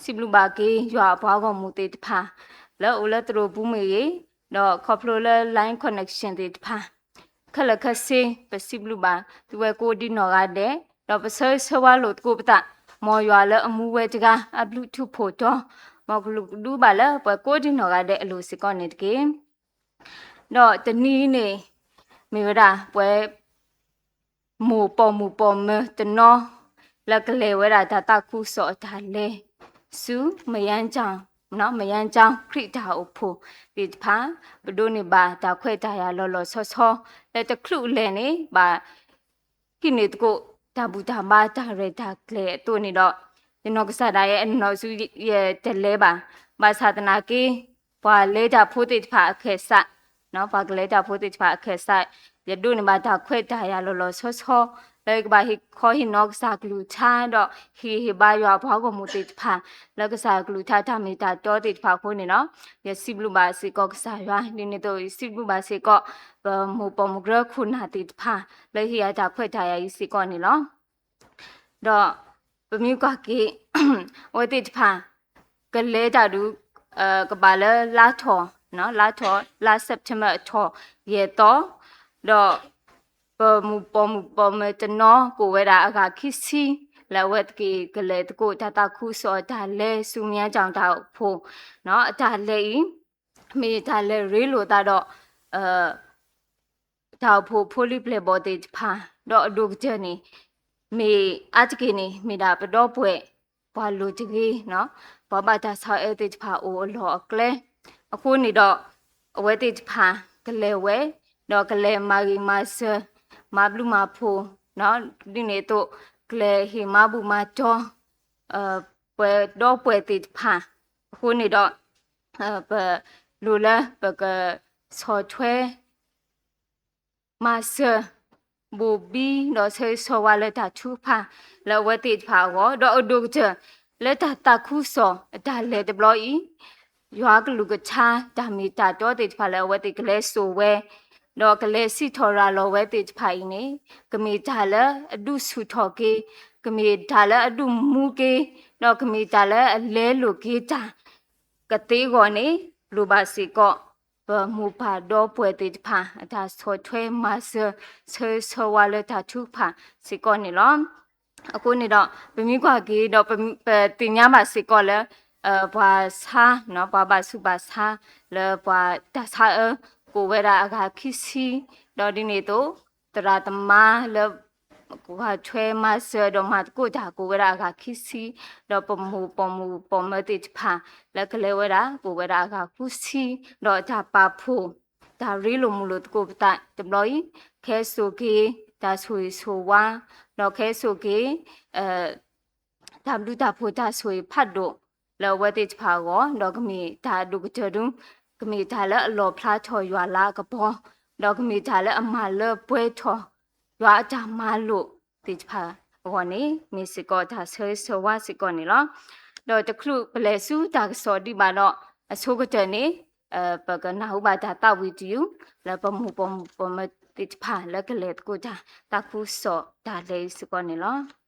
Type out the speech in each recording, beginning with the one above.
ပစံးဘျုးဘၣ်က့ၤယွၤအပှၤဂီၢ်မုၢ်သ့ၣ်တဖၣ် လၢအိၣ်လၢသရိာ်ပူၤမ့ၢ်ဂ့ၤ, ဒီးခီဖျိလၢ line connection သ့ၣ်တဖၣ် ခဲလၢာ်ခဲဆ့ ပစံးဘျုးဘၣ် သုဝဲကိးဒံနီၢ်ဂၤဒဲး, ဒီးပဆၢဂ့ၤဆၢဝါလိာ်သကိးပသး မ်ယွၤလၢအမူဝဲတဂၤ အဘျုးထူးဖှိၣ်တီၤ, မ်ကလူးကဒုဘၣ်လၢပှၤကိးဒံနီၢ်ဂၤဒဲးအလိၤစ့ၢ်ကီးန့ၣ်တက့ၢ်. ဒီးတနံၤအံၤန့ၣ် မ့ၢ်ဝဲဒၣ်ပှၤ မိၢ်ပိာ်မုၣ်ပိာ်မၢၤတနီၤ လၢကလဲၤဝဲဒၣ်တၢ်သးခုကစီၣ်အတၢ်လဲၤ ဆူ မယါကၠီ မယါကၠီခရံာ်တၢ်အိၣ်ဖှိၣ်သ့ၣ်တဖၣ် ပဒိးန့ၢ်ဘၣ်တၢ်ခွဲးတၢ်ယာ်လီၤလီၤဆီဆီ လၢတချုးလဲၤန့ၣ် ဘၣ် ဟံးန့ၢ်သကိး တၢ်ဘူၣ်တၢ်ဘါတၢ်ရဲၣ်တၢ်ကျဲၤအသိးန့ၣ်ဒီး ယနီၢ်ကစၢ်ဒၣ်ယဲ အနီၢ်ဆူယတလဲၤဘၣ်. ဘၣ်ဆၣ်သနာ်က့ ပှၤလဲၤတၢ်ဖိသ့ၣ်တဖၣ်အခၢၣ်စး, ပှၤကလဲၤတၢ်ဖိသ့ၣ်တဖၣ်အခၢၣ်စး ယဒိးန့ၢ်ဘၣ်တၢ်ခွဲးတၢ်ယာ်လီၤလီၤဆီဆီ လၢယကဘၣ်ဟ့ၣ်ခီဟ့ၣ်နီၤကစၢ်ကလုၢ်ကထါ ဒီးဟ့ၣ်ဂံၢ်ဟ့ၣ်ဘါယွၤအပှၤဂီၢ်မုၢ်သ့ၣ်တဖၣ် လၢကစၢ်ကလုၢ်ကထါတၢ်မ့ၢ်တၢ်တီသ့ၣ်တဖၣ်အဃိန့ၣ်လီၤ. ယစံးဘျုးဘၣ်စ့ၢ်ကီးကစၢ်ယွၤ ဒ်န့ၣ်အသိး ယစံးဘျုးဘၣ်စ့ၢ်ကီး ပမိၢ်ပိာ်မုၣ်ကရၢခိၣ်နၢ်သ့ၣ်တဖၣ် လၢဟ့ၣ်ယၤတၢ်ခွဲးတၢ်ယာ်အံၤစ့ၢ်ကီးန့ၣ်လီၤ. ဒီးပမ့ၢ်ကွၢ်က့ၤ အဝဲသ့ၣ်တဖၣ် ကလဲၤတၢ်ဒုး ကဘၣ်လၢလါထီၣ်, လါထီၣ် လါ September အထီၣ်ယဲၢ်သီ, ဒီးပမိၢ်ပိာ်မုၣ်ပိာ်မၢၤတနီၤ ကအိၣ်ဝဲဒၣ်အဂၤခံဆံ လၢအဝဲသ့ၣ်ကလဲၤသကိးတၢ်သးခုကစီၣ်အတၢ်လဲၤ ဆူမယါကၠီတၢ်အိၣ်ဖှိၣ်, အတၢ်လဲၤအံၤ မ့ၢ်တၢ်လဲၤရ့လိာ်သးဒီး တၢ်အိၣ်ဖှိၣ်ဖိလံၤပျဲၢ်ဘီၣ်သ့ၣ်တဖၣ် ဒီးအဒိၣ်ကတၢၢ်န့ၣ် မ့ၢ်အါတက့ၢ်န့ၣ် မ့ၢ်ဒၣ်ပဒီပုၢ်ဝဲၢ် ပှၤလိၤတဂ့ၤ, ပှၤဘၣ်တၢ်ဆီၣ်အၢသ့ၣ်တဖၣ်အိၣ်အလီၢ်အကျဲ, အဃိန့ၣ်ဒီး အဝဲသ့ၣ်တဖၣ်ကလဲၤဝဲ ဒီးကလဲၤမၤဂ့ၤမၤစၢၤ မၤဘျုးမၤဖှိၣ် ဒ်န့ၣ်အသိး ကလဲၤဟ့ၣ်မၤဘူၣ်မၤတီၤ ပှၤဒီပုၢ်ဝဲၢ်သ့ၣ်တဖၣ် အဃိန့ၣ်ဒီး ပလိၣ်လၢပကဆီၣ်ထွဲ မၤစၢၤ ဘိၣ်ဘံဒီးဆၢဂ့ၤဆၢဝါလၢတၢ်ထုကဖၣ် လၢအဝဲသ့ၣ်တဖၣ်အဂီၢ် ဒီးအဒိၣ်ကတၢၢ် လၢတၢ်သးခုကစီၣ်အတၢ်လဲၤတဘျီအံၤ ယွၤကလုၢ်ကထါ တၢ်မ့ၢ်တၢ်တီသ့ၣ်တဖၣ်လၢအဝဲသ့ၣ်ကလဲၤစိာ်ဝဲ ဒီးကလဲၤစံးထီၣ်ရၤလီၤဝဲသ့ၣ်တဖၣ်အံၤန့ၣ် ကမ့ၢ်တၢ်လၢအဒုးဆူၣ်ထီၣ်က့ၤ, ကမ့ၢ်တၢ်လၢအဒုးမူက့ၤ, ဒီးကမ့ၢ်တၢ်လၢအလဲလိာ်က့ၤတၢ် ကသ့အဂီၢ်န့ၣ် လိၣ်ဘၣ်စ့ၢ်ကီး ပမိၢ်ပၢ်ဒီပုၢ်ဝဲၢ်သ့ၣ်တဖၣ် အတၢ်ဆီၣ်ထွဲမၤစၢၤ ဆၢဂ့ၤဆၢဝါလၢတၢ်ထုကဖၣ်စ့ၢ်ကီးန့ၣ်လီၤ. အဃိန့ၣ်ဒီး ပမ့ၢ်ကွၢ်က့ၤဒီး ပသ့ၣ်ညါဘၣ်စ့ၢ်ကီးလၢ ပှၤဆါ ပှၤဘၣ်ဆူးဘၣ်ဆါ လၢပှၤတၢ်ဆါအၢ ကအိၣ်ဝဲဒၣ်အဂၤခံဆံ, ဒီးဒ်န့ၣ်အသိး သရၣ်သမါလၢ ကွၢ်ထွဲမၤစၢၤဒီးမၤသကိးတၢ်ကအိၣ်ဝဲဒၣ်အဂၤခံဆံ, ဒီးပမိၢ်ပိာ်မုၣ်ပိာ်မၢၤသ့ၣ်တဖၣ် လၢကလဲၤဝဲဒၣ် ကအိၣ်ဝဲဒၣ်အဂၤဃုဆံ, ဒီးတၢ်ပာ်ဖှိၣ် တၢ်ရ့လိာ်မုာ်လိာ်သကိးပသးတဘျီအံၤ ကဟဲစိာ်က့ၤ တၢ်ဆိၣ်ဂ့ၤဆိၣ်ဝါ, ဒီးကဟဲစိာ်က့ၤ တၢ်ဘျုးတၢ်ဖှိၣ်တၢ်ဆိၣ်ဂ့ၤဖးဒိၣ် လၢအဝဲသ့ၣ်တဖၣ်အဂီၢ်, ဒီးကမ့ၢ်တၢ်အဒိၣ်ကတၢၢ်ဒု, ကမ့ၢ်တၢ်လၢအလီၣ်ဖျါထီၣ်ယွၤလၤကပီၤ, ဒီးကမ့ၢ်တၢ်လၢအမၤလၢပှဲၤထီၣ် ယွၤအတၢ်မၤလိာ်သ့ၣ်တဖၣ်အဂီၢ်န့ၣ် မ့ၢ်စ့ၢ်ကီးတၢ်ဆၢဂ့ၤဆၢဝါစ့ၢ်ကီးန့ၣ်လီၤ. ဒီးတချုးပလဲၤဆူတၢ်ကစီၣ်ဒံးဘၣ်ဒီး အဆိကတၢၢ်န့ၣ် ပကနၢ်ဟူဘၣ်တၢ်သးဝံၣ်တယုၢ် လၢပမိၢ်ပိာ်မုၣ်ပိာ်မၢၤသ့ၣ်တဖၣ် လၢကလဲၤသကိးတၢ်သးခုကစီၣ်တၢ်လဲၤအံၤစ့ၢ်ကီးန့ၣ်လီၤ.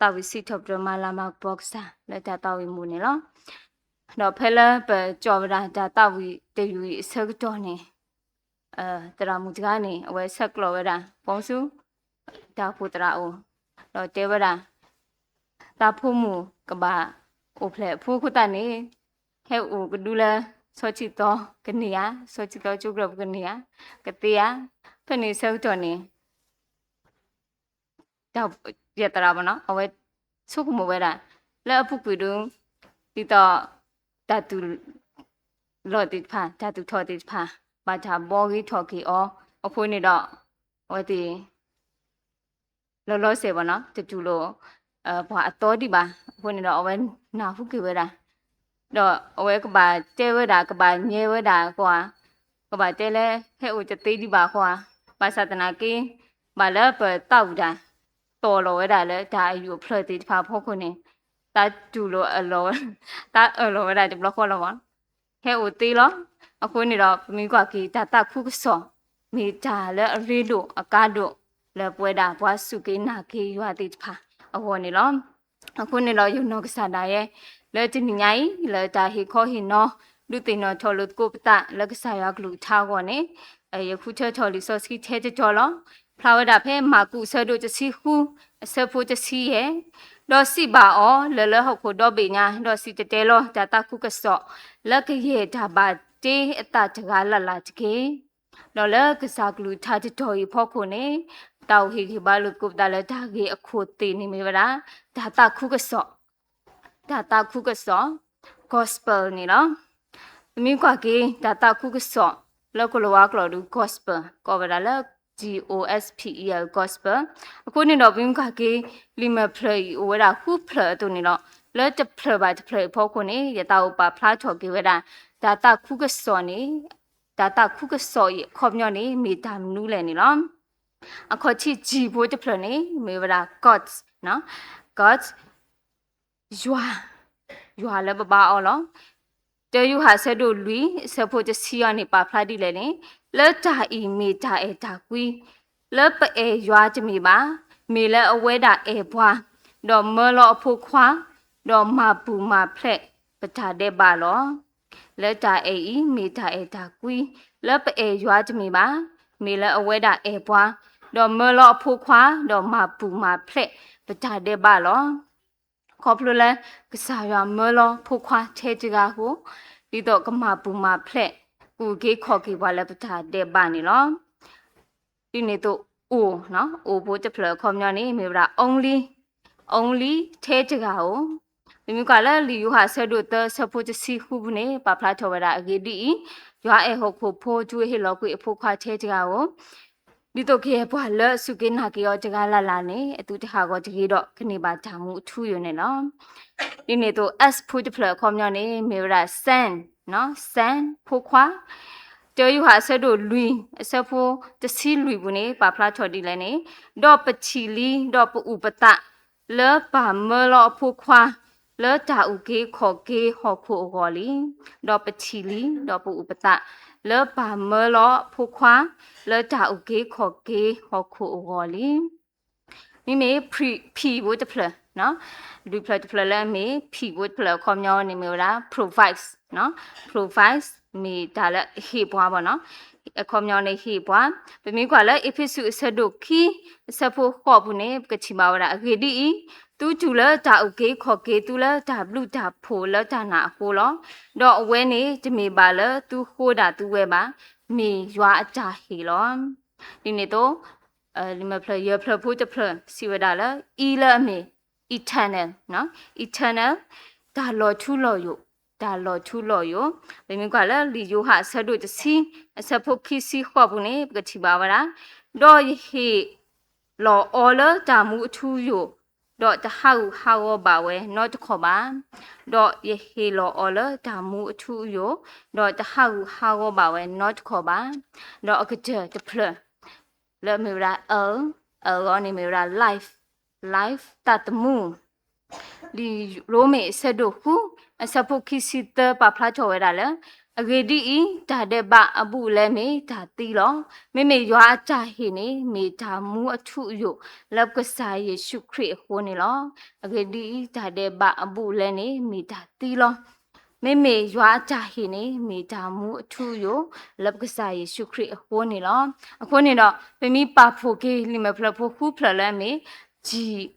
သးဝံၣ်စံးထီၣ်ပတြၢၤမၤလၤမၤကပီၤကစၢ်လၢတၢ်သးဝံၣ်မူန့ၣ်လီၤ. ဒီးဖဲလၢပကၠီၣ်ဝဲဒၣ်တၢ်သးဝံၣ်တယုၢ်အံၤအဆၢကတီၢ်န့ၣ် သရၣ်မုၣ်တဂၤန့ၣ် အဝဲဆဲးကျိးဝဲဒၣ် ပိာ်ဆူ တၢ်အိၣ်ဖှိၣ်သရၣ်အအိၣ်, ဒီးတဲဝဲဒၣ် သးဖိမုၣ်ကဘၣ်အိၣ်ဖျဲၣ်အဖိအဃိသတးန့ၣ် ဟဲအိၣ်ကဒုလၢ ဆီဆံၣ်သီကန့ၢ်ဧါ, ဆီဆံၣ်သီကၠိကြၢးပကန့ၢ်ဧါ, ကသ့ဧါ. ဖဲန့ၣ်အဆၢကတီၢ်န့ၣ် တၢ်ယသရၣ်ဘၣ်နီၤ အဝဲဆိကမိၣ်ဝဲဒၣ် လၢအပူၤကွံာ်ဒု ဒ်သိး တၢ်သူၣ်လီၢ်သ့ၣ်တဖၣ် တၢ်သူၣ်ထီၣ်သ့ၣ်တဖၣ် ဘၣ်တၢ်ဘှီဂ့ၤထီၣ်က့ၤအီၤ အဃိန့ၣ်ဒီး အဝဲသ့ၣ် လီၤလီၤဆဲးဘၣ်နီၤ တတူၢ်လိာ် ပှၤအသီဒံးဘၣ်. အဃိန့ၣ်ဒီး အဝဲနၢ်ဟူက့ၤဝဲဒၣ် ဒီးအဝဲကဘၣ်တဲဝဲဒၣ် ကဘၣ်ညဲဝဲဒၣ်အဃိဧါ, ကဘၣ်တဲလၢ ဟဲအိၣ်တသ့ဒံးဘၣ်အဃိဧါ, ဘၣ်ဆၣ်သနာ်က့ ဘၣ်လၢပသးဝံၣ်တၢ် တီၢ်လီၤဝဲဒၣ်လၢတၢ်အယူၢ်အဖျၢၣ်သ့ၣ်တဖၣ်အဖီခိၣ်န့ၣ် သးတူၢ်လိာ်အလီၢ် သးအၢၣ်လီၤဝဲဒၣ်တဘျီဃီလီၤမး ဟဲအိၣ်သ့လီၤ. အဃိန့ၣ်ဒီး ပမ့ၢ်ကွၢ်က့ၤတၢ်သးခုကစီၣ် မ့ၢ်တၢ်လၢအရ့ဒိၣ်အကါဒိၣ် လၢပဝဲဒၣ်ပှၤစူၢ်က့ၤနာ်က့ၤယွၤသ့ၣ်တဖၣ်အဂီၢ်န့ၣ်လီၤ. အဃိန့ၣ်ဒီး ယနီၢ်ကစၢ်ဒၣ်ယဲ လၢတနံၤညါအံၤ လၢတၢ်ဟ့ၣ်ခီဟ့ၣ်နီၤ ဒုးသ့ၣ်နီၣ်ထီၣ်လိာ်သကိးပသးလၢကစၢ်ယွၤကလုၢ်ကထါအဂီၢ်န့ၣ် ယဃုထၢထီၣ်လံာ်စီဆှံထဲတတီၤလီၤ. ဖျါဝဲဒၣ်ဖဲမၢ်ကူးအဆၢဒိၣ်တဆံဃု အဆၢဖိတဆံယဲၢ်, ဒီးစံးဘၣ်အီၤ, လဲၤလၢဟီၣ်ခိၣ်ဒီဘ့ၣ်ညါ, ဒီးစံၣ်တဲၤတဲလီၤတၢ်သးခုကစီၣ် လၢကယဲၢ်တၢ်ဘၣ်တ့အသးတဂၤလၢ်လၢ်တက့ၢ်. ဒီးလၢကစၢ်ကလုၢ်ကထါတတီၤအံၤအဖီခိၣ်န့ၣ် တၢ်အိၣ်ဟ့ၣ်ဂံၢ်ဘါလိာ်သကိးပသးလၢတၢ်ဂ့ၢ်အခိၣ်သ့ၣ်န့ၣ်မ့ၢ်ဝဲဒၣ် တၢ်သးခုကစီၣ် တၢ်သးခုကစီၣ် gospel န့ၣ်လီၤ. ပမ့ၢ်ကွၢ်က့ၤ တၢ်သးခုကစီၣ် လၢကိၣ်လၤဝါကျိာ်ဒုး gospel ကိးဝဲဒၣ်လၢ G O S P E L gospel. အဃိန့ၣ်ဒီး ပမ့ၢ်ကွၢ်က့ၤ လံာ်မဲာ်ဖျၢၣ်အံၤအိၣ်ဝဲဒၣ်ဃုဖျၢၣ်အသိးန့ၣ်လီၤ. လၢတဖျၢၣ်ဘၣ်တဖျၢၣ်အံၤအဖီခိၣ်န့ၣ် ယသးအိၣ်ပာ်ဖျါထီၣ်က့ၤဝဲဒၣ် တၢ်သးခုကစီၣ်န့ၣ် တၢ်သးခုကစီၣ်အံၤအခီပညီန့ၣ် မ့ၢ်တၢ်မနုၤလဲၣ်န့ၣ်လီၤ. အခီၣ်ထံး G ဖိတဖျၢၣ်န့ၣ် မ့ၢ်ဝဲဒၣ် God နီၤ God ယွၤ ယွၤလၢပဘါအီၤလီၤ. တၢယိၤဟၣ်အဆၢဒိၣ်လွံၢ် အဆၢဖိတဆံအံၤန့ၣ် ပာ်ဖျါဒ်လဲၣ်န့ၣ်, လၢတၢ်အံၤမ့ၢ်တၢ်အဲၣ်တၢ်ကွံ, လၢပအဲၣ်ယွၤတမ့ၢ်ဘၣ်, မ့ၢ်လၢအဝဲဒၣ်အဲၣ်ပှၤ, ဒီးမၢလီၤအဖိခွါ, ဒီးမၤပူၤမၤဖျဲးပတၢ်ဒဲးဘးလီၤ. လၢတၢ်အဲၣ်အံၤမ့ၢ်တၢ်အဲၣ်တၢ်ကွံ, လၢပအဲၣ်ယွၤတမ့ၢ်ဘၣ်, မ့ၢ်လၢအဝဲဒၣ်အဲၣ်ပှၤ, ဒီးမၢလီၤအဖိခွါ, ဒီးမၤပူၤမၤဖျဲးပတၢ်ဒဲးဘးလီၤ. ခီဖျိလၢကစၢ်ယွၤမၢလီၤဖိခွါထဲတဂၤဧိၤ, ဒ်သိးကမၤပူၤမၤဖျဲး ကူၣ်က့ၤခီၣ်က့ၤပှၤလၢပတၢ်ဒဲးဘးန့ၣ်လီၤ. ဒ်န့ၣ်အသိး O, O ဖိတဖျၢၣ်အခီပညီန့ၣ် မ့ၢ်ဝဲဒၣ် only, only ထဲတဂၤဧိၤ. ပမ့ၢ်ကွၢ်လၢလံာ်ယိၤဟၣ်အဆၢဒိၣ်သၢ အဆၢဖိတဆံဃုပူၤန့ၣ် ပာ်ဖျါထီၣ်ဝဲဒၣ်အဂ့ၢ်ဒ်အံၤ, ယွၤအဲၣ်ဟီၣ်ခိၣ်ဖိတုၤအဟ့ၣ်လီၤကွံာ်အဖိခွါထဲတဂၤဧိၤ. ဒ်သိးကယဲၢ်ပှၤလၢအစူၢ်က့ၤနာ်က့ၤအီၤတဂၤလၢ်လၢ်န့ၣ် အသုတဟးဂီၤတဂ့ၤဒီး ကန့ၢ်ဘၣ်တၢ်မူအထူအယိာ်န့ၣ်လီၤ. ဒ်န့ၣ်အသိး S ဖိတဖျၢၣ်အခီပညီန့ၣ် မ့ၢ်ဝဲဒၣ် send, send ဖိခွါ, တၢယိၤဟၣ်အဆၢဒိၣ်လွံၢ် အဆၢဖိတဆံလွံၢ်ပူၤန့ၣ် ပာ်ဖျါထီၣ်ဒ်လဲၣ်န့ၣ်, ဒီးပထံၣ်လံ ဒီးပအုၣ်ပသး လၢပၢ်မၢလီၤအဖိခွါ လၢတၢ်အုၣ်က့ၤခီၣ်က့ၤဟီၣ်ခိၣ်အဂီၢ်လံ. ဒီးပထံၣ်လံ ဒီးပအုၣ်ပသး လၢပၢ်မၢလီၤအဖိခွါ လၢတၢ်အုၣ်က့ၤခီၣ်က့ၤဟီၣ်ခိၣ်အဂီၢ်လံ. မ့မ့ၢ် P ဖိတဖျၢၣ်, လွံၢ်ဖျၢၣ်တဖျၢၣ်လၢအမ့ၢ် P ဖိတဖျၢၣ်အခီပညီန့ၣ်မ့ၢ်ဝဲဒၣ် provides, provides မ့ၢ်တၢ်လၢအဟ့ၣ်ပှၤဘၣ်နီၤ, အခီပညီန့ၣ်ဟ့ၣ်ပှၤ. ပမ့ၢ်ကွၢ်လၢအ့းဖ့းစူးအဆၢဒိၣ်ခံ အဆၢဖိဃိးပူၤန့ၣ် ပကထံၣ်ဘၣ်ဝဲဒၣ်အဂ့ၢ်ဒ်အံၤ, သုတူၢ်လၢတၢ်အုၣ်က့ၤခီၣ်က့ၤသုလၢတၢ်ဘျုးတၢ်ဖှိၣ်လၢတၢ်နာ်အဃိလီၤ. ဒီးအဝဲန့ၣ်တမ့ၢ်ဘၣ်လၢသုဃိဒၣ်သုဝဲဘၣ်, မ့ၢ်ယွၤအတၢ်ဟ့ၣ်လီၤ. ဒ်န့ၣ်အသိး လံာ်မဲာ်ဖျၢၣ်ယဲၢ်ဖျၢၣ်ဖိတဖျၢၣ် စံးဝဲဒၣ်လၢ E လၢအမ့ၢ် eternal, eternal တၢ်လီၤထူလီၤယိာ်, တၢ်လီၤထူလီၤယိာ်. ပမ့ၢ်ကွၢ်လၢလံာ်ယိၤဟၣ်အဆၢဒိၣ်တဆံ အဆၢဖိခံဆံဃိးပူၤန့ၣ် ပကထံၣ်ဘၣ်ဝဲဒၣ်, ဒီးယဟ့ၣ်လီၤအီၤလၢတၢ်မူအထူအယိာ်, ဒီးတဟးဂူာ်ဟးဂီၤဘၣ်ဝဲနီတခီၣ်ဘၣ်. ဒီးယဟ့ၣ်လီၤအီၤလၢတၢ်မူအထူအယိာ်, ဒီးတဟးဂူာ်ဟးဂီၤဘၣ်ဝဲနီတခီၣ်ဘၣ်. ဒီးအကတၢၢ်တဖျၢၣ် လၢအမ့ၢ်ဝဲဒၣ် L, L အဂီၢ်န့ၣ်မ့ၢ်ဝဲဒၣ် life, life သးသမူ. လံာ်ရိမ့ၤအဆၢဒိၣ်ဃု အဆၢဖိခံဆံသၢ ပာ်ဖျါထီၣ်ဝဲဒၣ်လၢ အဂ့ၢ်ဒ်အံၤ, တၢ်ဒဲးဘးအဘူးအလဲမ့ၢ်တၢ်သံလီၤ. မ့မ့ၢ်ယွၤအတၢ်ဟ့ၣ်န့ၣ် မ့ၢ်တၢ်မူအထူအယိာ် လၢပကစၢ်ယ့ၣ်ၡူးခရံာ်အဃိန့ၣ်လီၤ. အဂ့ၢ်ဒ်အံၤ, တၢ်ဒဲးဘးအဘူးအလဲန့ၣ် မ့ၢ်တၢ်သံလီၤ. မ့မ့ၢ်ယွၤအတၢ်ဟ့ၣ်န့ၣ် မ့ၢ်တၢ်မူအထူအယိာ် လၢပကစၢ်ယ့ၣ်ၡူးခရံာ်အဃိန့ၣ်လီၤ. အဃိန့ၣ်ဒီး ပမ့ၢ်ပာ်ဖှိၣ်က့ၤ လံာ်မဲာ်ဖျၢၣ်ဖိဃုဖျၢၣ်လၢအမ့ၢ် G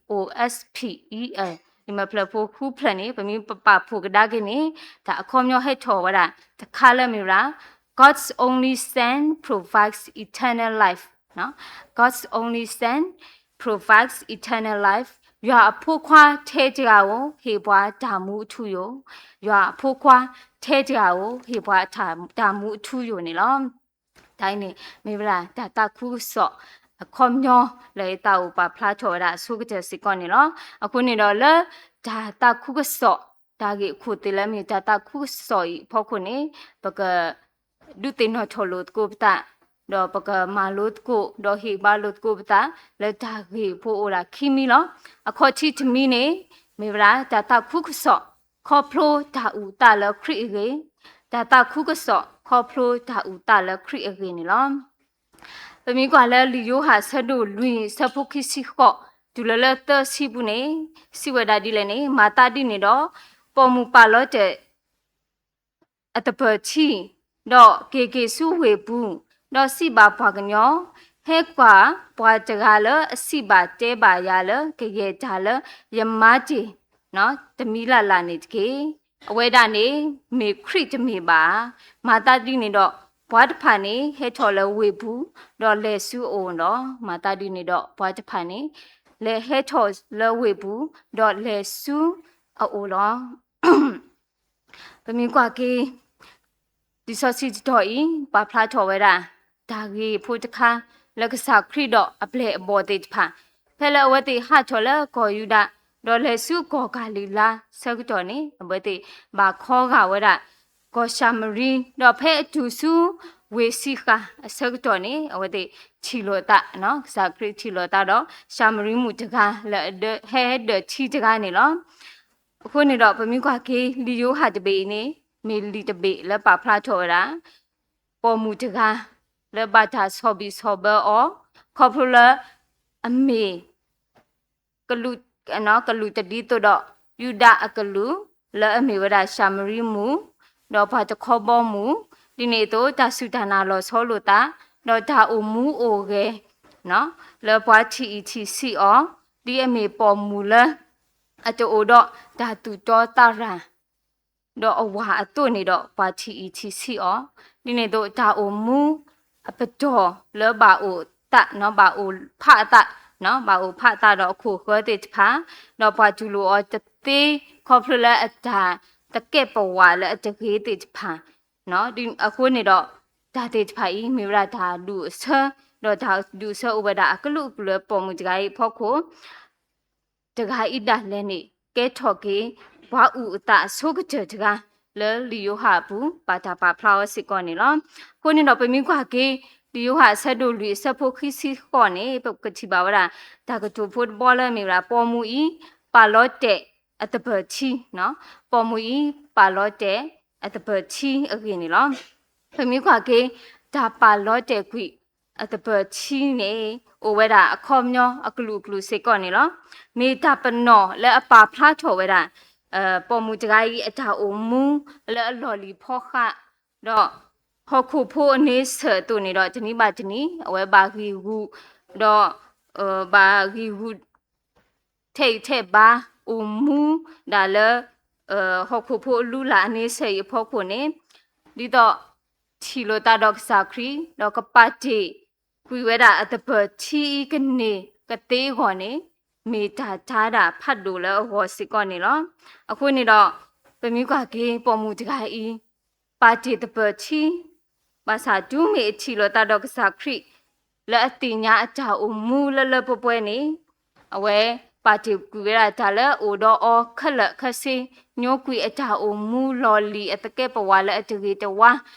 O S P E L, လံာ်မဲာ်ဖျၢၣ်ဖိဃုဖျၢၣ်န့ၣ် ပမ့ၢ်ပပာ်ဖှိၣ်ကဒါက့ၤန့ၣ် တၢ်အခီပညီဟဲထီၣ်ဝဲဒၣ် တခါလၢမ့ၢ်ဝဲဒၣ် God's only Son provides eternal life. God's only Son provides eternal life. ယွၤအဖိခွါထဲတဂၤဧိၤ ဟ့ၣ်ပှၤတၢ်မူအထူအယိာ်, ယွၤအဖိခွါထဲတဂၤဧိၤ ဟ့ၣ်ပှၤတၢ်မူအထူအယိာ်န့ၣ်လီၤ. တၢ်အံၤန့ၣ် မ့ၢ်ဝဲဒၣ်တၢ်သးခုကစီၣ်အခီပညီ လၢယသးအိၣ်ပာ်ဖျါထီၣ်ဝဲဒၣ်အဆိကတၢၢ်စ့ၢ်ကီးန့ၣ်လီၤ. အဃိန့ၣ်ဒီးလၢ တၢ်သးခုကစီၣ် တၢ်ဂ့ၢ်ခိၣ်သ့ၣ်လၢမ့ၢ်တၢ်သးခုကစီၣ်အံၤအဖီခိၣ်န့ၣ် ပက ဒုးသ့ၣ်နီၣ်ထီၣ်လိာ်သကိးပသး, ဒီးပကမၤလိသကိး ဒီးဟ့ၣ်ဘါလိာ်သကိးပသး လၢတၢ်ဂ့ၢ်ဖိအိၣ်ဒၣ်ခံမံၤလီၤ. အခီၣ်ထံးတမံၤန့ၣ် မ့ၢ်ဝဲဒၣ် တၢ်သးခုကစီၣ် ခီဖျိတၢ်အုၣ်သးလၢခရံာ်အဂ့ၢ်, တၢ်သးခုကစီၣ် ခီဖျိတၢ်အုၣ်သးလၢခရံာ်အဂ့ၢ်န့ၣ်လီၤ. ပမ့ၢ်ကွၢ်လၢလံာ်ယိၤဟၣ်အဆၢဒိၣ်လွံၢ် အဆၢဖိခံဆံဃိး တုၤလၢလၢသၢဆံပူၤန့ၣ် စံးဝဲဒၣ်ဒ်လဲၣ်န့ၣ်, မၤသးဒ်န့ၣ်ဒီး ပိာ်မုၣ်ပာ်လီၤတဲာ် အသပၢၤထံ, ဒီးက့ၤက့ၤဆူဝ့ၢ်ပူၤ, ဒီးစံးဘၣ်ပှၤကညီ, ဟဲကွၢ်ပှၤတဂၤလၢအစံးဘၣ်တဲဘၣ်ယၤလၢ ကယဲၢ်တၢ်လၢယမၤတ့ၢ် တမံၤလၢ်လၢ်န့ၣ်တက့ၢ်. အဝဲဒၣ်န့ၣ် မ့ၢ်ခရံာ်တမ့ၢ်ဘၣ်ဧါ. မၤသးဒ်န့ၣ်ဒီး ပှၤတဖၣ်န့ၣ် ဟဲထီၣ်လၢဝ့ၢ်ပူၤ, ဒီးလဲၤဆူအအိၣ်ဒီး မၤသးဒ်န့ၣ်ဒီး ပှၤတဖၣ်န့ၣ် လဲၤဟဲထီၣ်လၢဝ့ၢ်ပူၤ, ဒီးလဲၤဆူအအိၣ်လီၤ. ပမ့ၢ်ကွၢ်က့ၤ လံာ်စီဆှံတတီၤအံၤ ပာ်ဖျါထီၣ်ဝဲဒၣ် တၢ်ဂ့ၢ်ဖိတခါ လၢကစၢ်ခရံာ်ဒီးအပျဲၢ်အဘီၣ်သ့ၣ်တဖၣ် ဖဲလၢအဝဲသ့ၣ်ဟးထီၣ်လၢကီၢ်ယူဒၤ ဒီးလဲၤဆူကီၢ်ကၤလံၤလါအဆၢကတီၢ်န့ၣ် အဝဲသ့ၣ်ဘၣ်ခီဂာ်ဝဲဒၣ် ကီၢ်ၡၤမရံ, ဒီးဖဲအတုၤဆူဝ့ၢ်စံဃၣ်အဆၢကတီၢ်န့ၣ် အဝဲသ့ၣ်ထံၣ်လိာ်သး, ကစၢ်ခရံာ်ထံၣ်လိာ်သးဒီး ၡၤမရံမုၣ်တဂၤလၢအဟဲဒၢၣ်ထံတဂၤန့ၣ်လီၤ. အဃိန့ၣ်ဒီး ပမ့ၢ်ကွၢ်က့ၤ လံာ်ယိၤဟၣ်တဘ့ၣ်အံၤန့ၣ် မ့ၢ်လံာ်တဘ့ၣ်လၢပာ်ဖျါထီၣ်ဝဲဒၣ် ပိာ်မုၣ်တဂၤ လၢဘၣ်တၢ်ဆီၣ်ဘံၣ်ဆီၣ်ဘၢအီၤ ခီဖျိလၢအမ့ၢ် ကလူး, ကလူးတဒ်သိးဒီး ယူဒၤအကလူး လၢအမ့ၢ်ဝဲဒၣ်ၡၤမရံမုၣ်, ဒီးပှၤတခီဘီမုၢ်, ဒ်န့ၣ်အသိး တၢ်စူၢ်တၢ်နာ်လီၤဆီလိာ်သး, ဒီးတၢ်အိၣ်မူအိၣ်ဂဲၤ လၢပှၤထံၣ်အံၤထံၣ်ဆံးအီၤ, ဒ်အမ့ၢ်ပိာ်မုၣ်လၢ အတအိၣ်ဒီးတၢ်သူၣ်တီသးရၤ ဒီးအဝၤအသိးန့ၣ်ဒီး ပှၤထံၣ်အံၤထံၣ်ဆံးအီၤ, ဒ်န့ၣ်အသိး တၢ်အိၣ်မူအပတီၢ်လၢဘၣ်အိၣ်သး, ဘၣ်အိၣ်ဖးအသး, ဘၣ်အိၣ်ဖးအသးဒီးအခိၣ်ဃၢၤသ့ၣ်တဖၣ်, ဒီးပှၤတူၢ်လိာ်အီၤတသ့ ခီဖျိလၢအတၢ်သကဲးပဝးလၢအတဂ့ၤသ့ၣ်တဖၣ်, အဃိန့ၣ်ဒီး တၢ်သ့ၣ်တဖၣ်အံၤ မ့ၢ်ဝဲဒၣ်တၢ်ဒူၣ်အဆၢ, ဒီးတၢ်ဒူၣ်အဆၢအိၣ်ဝဲဒၣ်အကလုာ်ကလုာ်လၢပိာ်မုၣ်တဂၤအံၤအဖီခိၣ် တဂၤအံၤဒၣ်လဲာ်န့ၣ် ကဲထီၣ်က့ၤ ပှၤအုၣ်အသးအဆိကတၢၢ်တဂၤ လၢလံာ်ယိၤဟၣ်အပူၤ ဘၣ်တၢ်ပာ်ဖျါအီၤစ့ၢ်ကီးန့ၣ်လီၤ. အဃိန့ၣ်ဒီး ပမ့ၢ်ကွၢ်က့ၤ လံာ်ယိၤဟၣ်အဆၢဒိၣ်လွံၢ်အဆၢဖိခံဆံဃိးန့ၣ် ပကထံၣ်ဘၣ်ဝဲဒၣ် တၢ်ကတိၤဖိတဘီလၢအမ့ၢ်ဝဲဒၣ် ပိာ်မုၣ်အံၤ ပာ်လီၤတဲာ်အသပၢၤထံ, ပိာ်မုၣ်အံၤ ပာ်လီၤတဲာ်အသပၢၤထံအဂ့ၢ်န့ၣ်လီၤ. ပမ့ၢ်ကွၢ်က့ၤ တၢ်ပာ်လီၤတဲာ်ကွံာ်အသပၢၤထံန့ၣ် အိၣ်ဝဲဒၣ်အခီပညီအကလုာ်ကလုာ်စ့ၢ်ကီးန့ၣ်လီၤ. မ့ၢ်တၢ်ပနီၣ်လၢအပာ်ဖျါထီၣ်ဝဲဒၣ် ပိာ်မုၣ်တဂၤအံၤအတၢ်အိၣ်မူလၢအလီၢ်လံၤဖီဃး ဒီးဟီၣ်ခိၣ်ဖိအန့ဆၢၣ်အသိးန့ၣ်ဒီး တနံၤဘၣ်တနံၤ အဝဲဘၣ်ဂံၢ်ဂူာ် ဒီး ဘၣ်ဂံၢ်ဂူာ် ထဲးဂံၢ်ထဲးဘါ အိၣ်မူဒၣ်လၢ ဟီၣ်ခိၣ်ဖိအလုၢ်အလၢ်အန့ဆၢၣ်အံၤအဖီခိၣ်န့ၣ် ဒ်သိး ထံၣ်လိာ်သးဒီးကစၢ်ခရံာ် ဒီးကပာ်တ့ၢ်ကွံာ်ဝဲဒၣ်အသပၢၤထံအံၤကန့ၢ်ကသ့အဂီၢ်န့ၣ် မ့ၢ်တၢ်တၤဒၣ်ဖးဒိၣ်လၢအဂီၢ်စ့ၢ်ကီးန့ၣ်လီၤ. အဃိန့ၣ်ဒီး ပမ့ၢ်ကွၢ်က့ၤပိာ်မုၣ်တဂၤအံၤ ပာ်တ့ၢ်သပၢၤထံ ဘၣ်ဆၣ်တုၤမ့ၢ်အထံၣ်လိာ်သးဒီးကစၢ်ခရံာ် လၢအသ့ၣ်ညါအတၢ်အိၣ်မူလၢလၢပှဲၤပှဲၤန့ၣ် အဝဲပာ်တ့ၢ်ကွံာ်ဝဲဒၣ်တၢ်လၢအအိၣ်ဒီးအီၤခဲလၢာ်ခဲဆ့ ညိကွံာ်အတၢ်အိၣ်မူလီၢ်လံၤအသကဲးပဝးလၢအတဂ့ၤတဝါ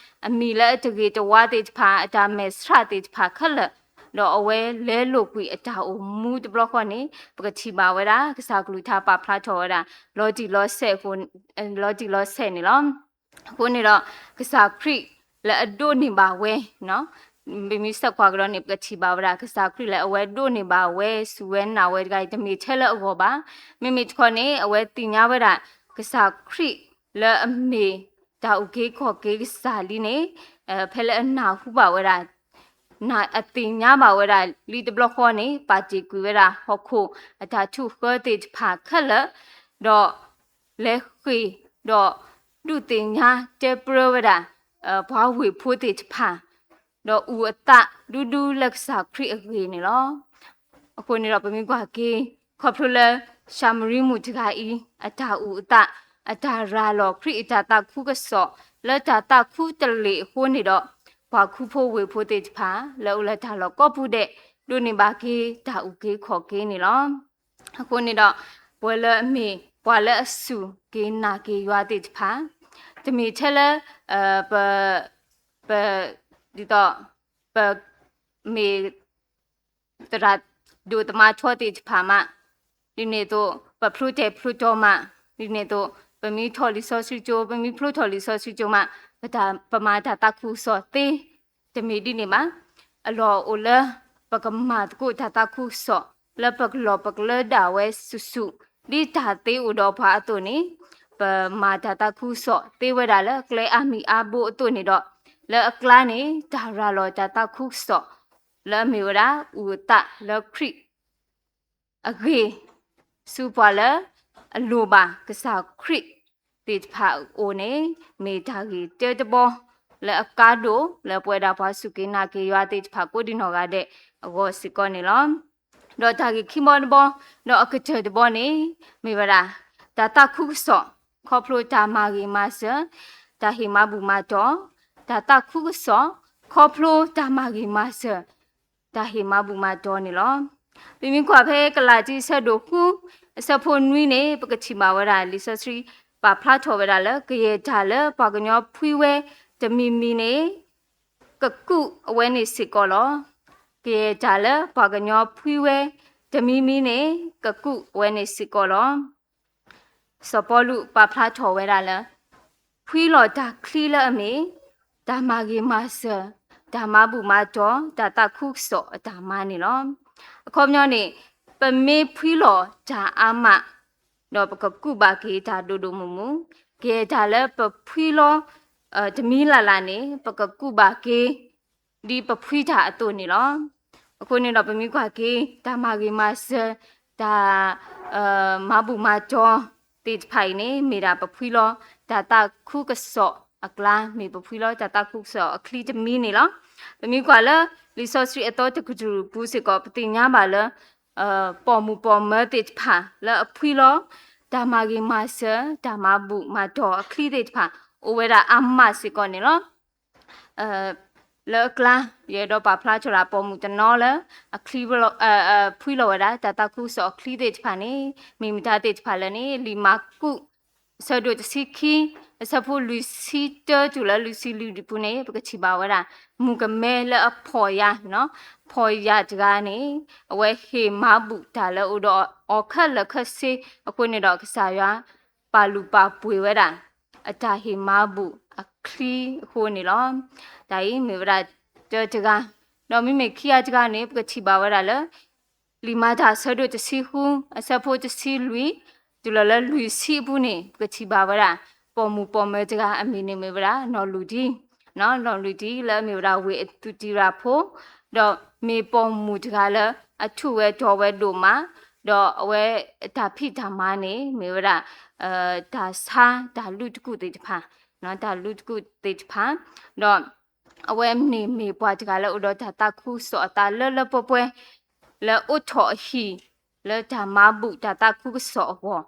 အမံၤလၢအတဂ့ၤတဝါသ့ၣ်တဖၣ် အတၢ်မဲာ်ဆှးသ့ၣ်တဖၣ်ခဲလၢာ် ဒီးအဝဲလဲလိာ်ကွံာ်အတၢ်အိၣ်မူတဘျီဃီန့ၣ် ပကထံၣ်ဘၣ်ဝဲဒၣ် ကစၢ်ကလုၢ်ကထါပာ်ဖျါထီၣ်ဝဲဒၣ် လီၤတံၢ်လီၤဆဲးအဃိ လီၤတံၢ်လီၤဆဲးန့ၣ်လီၤ. အဃိန့ၣ်ဒီး ကစၢ်ခရံာ်လၢအဒိးန့ၢ်ဘၣ်ဝဲ ပမ့ၢ်ဆဲးကွၢ်ကဒီးန့ၣ် ပကထံၣ်ဘၣ်ဝဲဒၣ် ကစၢ်ခရံာ်လၢအဝဲဒိးန့ၢ်ဘၣ်ဝဲ စူၢ်ဝဲနာ်ဝဲတဂၤအံၤ တမ့ၢ်ထဲလၢအဂီၢ်ဘၣ်. မ့မ့ၢ်တခီန့ၣ် အဝဲသ့ၣ်ညါဝဲဒၣ် ကစၢ်ခရံာ်လၢအမ့ၢ်တၢ်အုၣ်က့ၤခီၣ်က့ၤကစၢ်လံန့ၣ် ဖဲလၢအနၢ်ဟူဘၣ်ဝဲဒၣ် အသ့ၣ်ညါဘၣ်ဝဲဒၣ်လံတဘျီဃီန့ၣ် ပာ်တ့ၢ်ကွံာ်ဝဲဒၣ်ဟီၣ်ခိၣ်အတၢ်ထုးဃၢသ့ၣ်တဖၣ်ခဲလၢာ်, ဒီးလဲၤဃ့ၢ်ဒီး ဒုးသ့ၣ်ညါတဲပြၢဝဲဒၣ် ပှၤဝ့ၢ်ဖိသ့ၣ်တဖၣ် ဒီးအုၣ်အသးဒူဒူလၢကစၢ်ခရံာ်အဂ့ၢ်န့ၣ်လီၤ. အဃိန့ၣ်ဒီးပမ့ၢ်ကွၢ်က့ၤ ခီဖျိလၢၡၤမရံမုၣ်တဂၤအံၤ အတၢ်အုၣ်အသး အတၢ်ရၤလီၤခရံာ်အတၢ်သးခုကစီၣ် လၢတၢ်သးခုတလ့ၢ်အဃိန့ၣ်ဒီး ပှၤခူဖိဝ့ၢ်ဖိသ့ၣ်တဖၣ် လၢအအိၣ်လၢတၢ်လီၢ်ကိးပူၤဒဲး ဒိးန့ၢ်ဘၣ်က့ၤတၢ်အုၣ်က့ၤခီၣ်က့ၤန့ၣ်လီၤ. အဃိန့ၣ်ဒီး ပဝဲလၢအမ့ၢ်ပှၤလၢအစူၢ်က့ၤနာ်က့ၤယွၤသ့ၣ်တဖၣ် တမ့ၢ်ထဲလၢ ပ ပ ဒ်သိး ပ မ့ၢ် သရၣ်ဒိၣ်သမါထီသ့ၣ်တဖၣ်မး, ဒ်န့ၣ်အသိး ပဖျိတဲာ်ဖျိတီၤမး, ဒ်န့ၣ်အသိး ပမ့ၢ်ထီၣ်လံာ်စီဆှံကၠိ ပမ့ၢ်ဖျိထီၣ်လံာ်စီဆှံကၠိမး ပတၢ် ပမၤတၢ်သးခုကစီၣ်သ့ တမ့ၢ်ဒ်န့ၣ်ဘၣ်. အလီၢ်အိၣ်လၢ ပကမၤသကိးတၢ်သးခုကစီၣ် လၢပကလီၢ်ပကလၢဒၣ်ဝဲစုာ်စုာ် ဒ်တၢ်သ့အိၣ်ဒီးပှၤအသိးန့ၣ် ပမၤတၢ်သးခုကစီၣ်သ့ဝဲဒၣ်လၢကျဲအါမံၤအါဘိအသိးန့ၣ်ဒီး လၢအကျါန့ၣ် တၢ်ရၤလီၤတၢ်သးခုကစီၣ် လၢအမ့ၢ်ဝဲဒၣ် အုၣ်အသးလၢခရံာ် အဂ့ၢ် ဆူပှၤလၢ အလိၣ်ဘၣ်ကစၢ်ခရံာ်သ့ၣ်တဖၣ်အအိၣ်န့ၣ် မ့ၢ်တၢ်ဂ့ၢ်တၢတဘီ လၢအကါဒိၣ် လၢပဝဲဒၣ်ပှၤစူၢ်က့ၤနာ်က့ၤယွၤသ့ၣ်တဖၣ်ကိးဒံနီၢ်ဂၤဒဲးအဂီၢ်စ့ၢ်ကီးန့ၣ်လီၤ. ဒီးတၢ်ဂ့ၢ်ခံဘီတဘီ ဒီးအကတၢၢ်တဘီန့ၣ် မ့ၢ်ဝဲဒၣ် တၢ်သးခုကစီၣ် ခီဖျိတၢ်မၤဂ့ၤမၤစၢၤ တၢ်ဟ့ၣ်မၤဘူၣ်မၤတီၤ တၢ်သးခုကစီၣ် ခီဖျိတၢ်မၤဂ့ၤမၤစၢၤ တၢ်ဟ့ၣ်မၤဘူၣ်မၤတီၤန့ၣ်လီၤ. ပမ့ၢ်ကွၢ်ဖဲကလၤတံ အဆၢဒိၣ်ဃု အဆၢဖိနွံန့ၣ် ပကထံၣ်ဘၣ်ဝဲဒၣ် လံာ်စီဆှံပာ်ဖျါထီၣ်ဝဲဒၣ်လၢ ကယဲၢ်တၢ်လၢပှၤကညီဖှံဝဲတမံၤမံၤန့ၣ် ကကူးအဝဲန့ၣ်စ့ၢ်ကီးလီၤ. ကယဲၢ်တၢ်လၢပှၤကညီဖှံဝဲတမံၤမံၤန့ၣ် ကကူးအဝဲန့ၣ်စ့ၢ်ကီးလီၤ. စီၤပီလူးပာ်ဖျါထီၣ်ဝဲဒၣ်လၢ ဖှံလီၤတၢ်ချံလၢအမ့ၢ် တၢ်မၤဂ့ၤမၤစၢၤ, တၢ်မၤဘူၣ်မၤတီၤ, တၢ်သးခုကစီၣ်အတၢ်မၤန့ၣ်လီၤ. အခီပညီန့ၣ် ပမ့ၢ်ဖှံလီၤတၢ်အါမး ဒီးပကကူးဘၣ်က့ၤတၢ်ဒိၣ်ဒိၣ်မုၢ်မုၢ်, ကဲတၢ်လၢပဖှံလီၤ တမံၤလၢ်လၢ်န့ၣ် ပကကူးဘၣ်က့ၤ ဒ်ပဖှံတၢ်အသိးန့ၣ်လီၤ. အဃိန့ၣ်ဒီးပမ့ၢ်ကွၢ်က့ၤ တၢ်မၤဂ့ၤမၤစၢၤ, တၢ် မၤဘူၣ်မၤတီၤသ့ၣ်တဖၣ်အံၤန့ၣ် မ့ၢ်ဒၣ်ပဖှံလီၤ တၢ်သးခုကစီၣ်အကျါ, မ့ၢ်ပဖှံလီၤတၢ်သးခုကစီၣ်အချံတမံၤန့ၣ်လီၤ. ပမ့ၢ်ကွၢ်လၢ လံာ်စီဆှံအသီတကတြူၢ်ပူၤစ့ၢ်ကီး ပသ့ၣ်ညါဘၣ်လၢ ပိာ်မုၣ်ပိာ်မၢၤသ့ၣ်တဖၣ် လၢအဖှံလီၤ တၢ်မၤဂ့ၤမၤစၢၤ, တၢ်မၤဘူၣ်မၤတီၤအချံသ့ၣ်တဖၣ် အိၣ်ဝဲဒၣ်အါမးစ့ၢ်ကီးန့ၣ်လီၤ. လၢအကျါ ယအဲၣ်ဒိးပာ်ဖျါထီၣ်ဒၣ် ပိာ်မုၣ်တနီၤလၢ အချံ ဖှံလီၤဝဲဒၣ် တၢ်သးခုကစီၣ်အချံသ့ၣ်တဖၣ်န့ၣ် မ့ၢ်မတၤသ့ၣ်တဖၣ်လဲၣ်န့ၣ် လံာ်မၢ်ကူး အဆၢဒိၣ်တဆံခံ အဆၢဖိလွံၢ်ဆံတၢတုၤလၢလွံၢ်ဆံလွံၢ်ပူၤန့ၣ် ပကထံၣ်ဘၣ်ဝဲဒၣ် မုၣ်ကမဲလၢအဖှီၣ်ယာ်, ဖှီၣ်ယာ်တဂၤန့ၣ် အဝဲဟ့ၣ်မၤဘူၣ်တၢ်လၢအအိၣ်ဒီးအီၤခဲလၢာ်ခဲဆ့အဃိန့ၣ်ဒီး ကစၢ်ယွၤ ပာ်လုၢ်ပာ်ပှ့ၤဝဲဒၣ် အတၢ်ဟ့ၣ်မၤဘူၣ်အချံအဃိန့ၣ်လီၤ. တၢ်အံၤမ့ၢ်ဝဲဒၣ်တၢတဂၤ, ဒီးမ့မ့ၢ်ခံဂၤတဂၤန့ၣ် ပကထံၣ်ဘၣ်ဝဲဒၣ်လၢ လံာ်မၤတၢ်အဆၢဒိၣ်တဆံဃု အဆၢဖိတဆံလွံၢ် တုၤလီၤလၢလွံၢ်ဆံအပူၤန့ၣ် ပကထံၣ်ဘၣ်ဝဲဒၣ် ပိာ်မုၣ်ပိာ်မၢၤတဂၤအမံၤန့ၣ်မ့ၢ်ဝဲဒၣ် နီၢ်လူၢ်ဒံ, နီၢ်လူၢ်ဒံလၢအမ့ၢ်ဝဲဒၣ်ဝ့ၢ်အသူးတံၢ်ရၤဖိ, ဒီးမ့ၢ်ပိာ်မုၣ်တဂၤလၢ အထူးဝဲတီၤဝဲဒိၣ်မး, ဒီးအဝဲအတၢ်ဖံးတၢ်မၤန့ၣ် မ့ၢ်ဝဲဒၣ် တၢ်ဆါတၢ်လူၤတကူၣ်သ့ၣ်တဖၣ်, တၢ်လူၤတကူၣ်သ့ၣ်တဖၣ်, ဒီး အဝဲန့ၣ်မ့ၢ်ပှၤတဂၤလၢအိၣ်ဒီးတၢ်သးခုကစီၣ်အသးလၢလၢပှဲၤပှဲၤ, လၢအိးထီၣ်အဟံၣ် လၢတၢ်မၤဘူၣ်တၢ်သးခုကစီၣ်အဂီၢ်,